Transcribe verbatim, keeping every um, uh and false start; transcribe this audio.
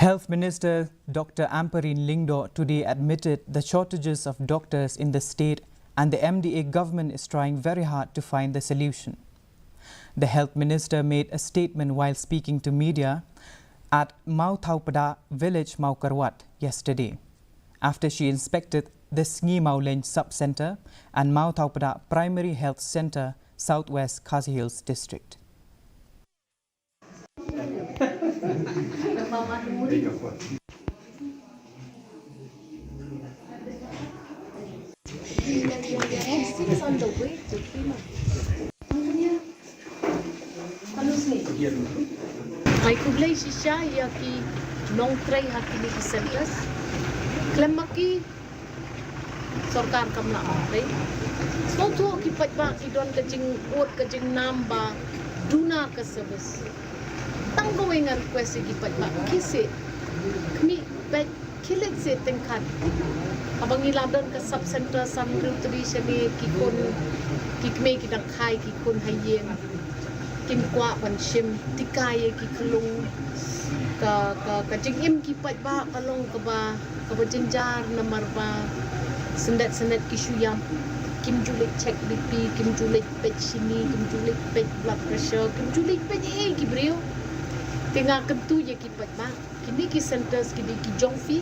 Health Minister Doctor Ampareen Lyngdoh today admitted the shortages of doctors in the state, and the M D A government is trying very hard to find the solution. The health minister made a statement while speaking to media at Mawthawpdah village, Mawkyrwat, yesterday, after she inspected the Sngi Mawlein sub-centre and Mawthawpdah Primary Health Centre, Southwest Khasi Hills District. Ai khublei shisha ïa ki nongtrei ha kine ki centres. Khlem ma ki sorkar kam lah ban trei. Sngewthuh ki paidbah ki don ka jingud ka jingnam ba duna ka service. Tang kawei nga request ïa ki paidbah, ki seh khmih peit, khie leit seh tyngkhat. Haba ngi la don ka sub-centre san hynriew tylli shane, ki khun, ki kmie ki dang khai ki khun ha ïing, kim kwah ban shim tika ïa ki khyllung. Ka, ka, ka jingim ki paidbah ka long kaba, kaba jynjar namar ba syndet syndet ki shu ïam. Kim ju leit check B P, kim ju leit peit shini, kim ju leit peit blood pressure, kim ju leit peit ei ei ki briew. Te nga kyntu ïa ki paidbah, kine ki centres ki dei ki jong phi,